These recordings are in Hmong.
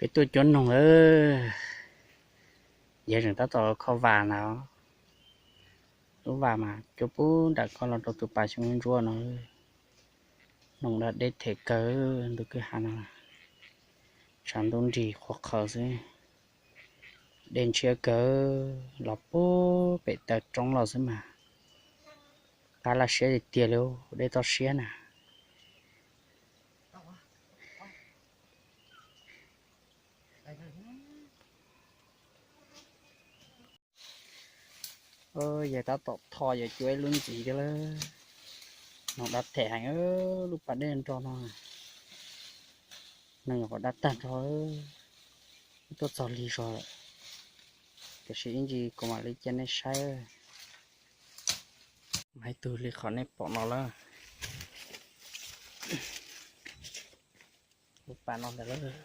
Peb tuaj cuab noog lawm. Yawg tseem tab tom kho vas ntag. Lub vas mas cuab pub nram ko los rau tus pas xyoo ntsuab no. Noog da deb them kawg ntug kwj ha no. Tshav ntuj nrig qhuav qhawv xwb. Dej ntshiab kawg los puag pem taw roob los xwb mas. Qab laj siab tiag tiag li, dej toj siab na. Yawg tab tom tho yuav cuab ib lub ntxiv thiab lawm. Noog da them heev, lub pas dej nro no. Neeg nyuam qhuav da tag nrho, tuaj txog lig zog lawm. Tiam sis ib ntsis kuv mam li cia nej saib. Mas ib tug li qhov nej pom no lawm. Lub pas no ntawd lawm.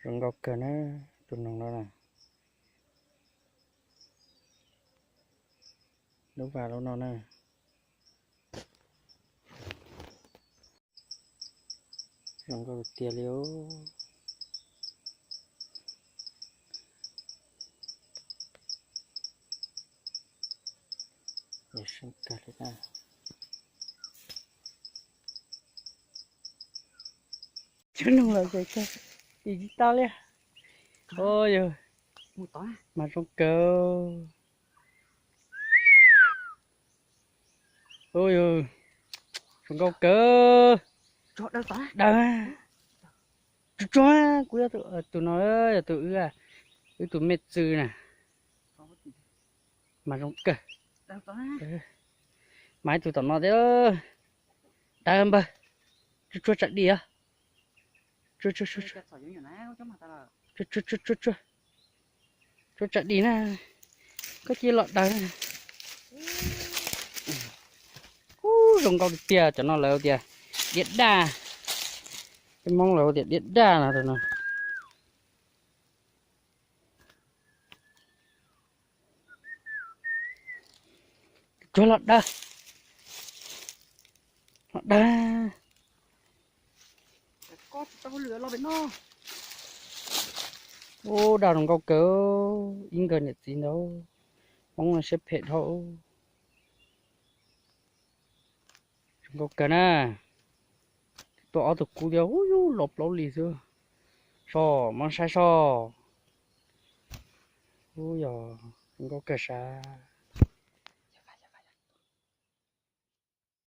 Zoo nkauj kawg na, tus noog no na. Lub vas lub no na. Zoo nkauj tiag li os. Zoo kawg li na. Cov noog los ces kawg, tis tsis tau li. Yog mas zoo kawg. Yog zoo nkauj kawg. Daws, tsuag tsuag, kuv yog tus no, yog tus wb, wb tus me txwv na. Mas zoo kawg. Mas ib tug tom no thiab. Daws npawg, tsuag tsuag tsam dim os. Tsuag tsuag tsuag tsuag. Tsuag tsuag tsuag tsuag. Tsuag tsam dim na. Koj cia los daws. Ub, zoo nkauj tiag tiag, cov no lawv tias diab daj. Peb Hmoob lawv tias diab daj no, no. Tsuag los daws. Los daws. Ub, daj zoo nkauj kawg, ib nkawg niam txiv ntawd. Hmoob no siab phem dhau. Zoo nkauj kawg na. Tuaj ob tug kub thiab, ub, los plaub lis xwb. Soj, muab saib soj. Ub, yog zoo nkauj kawg sas.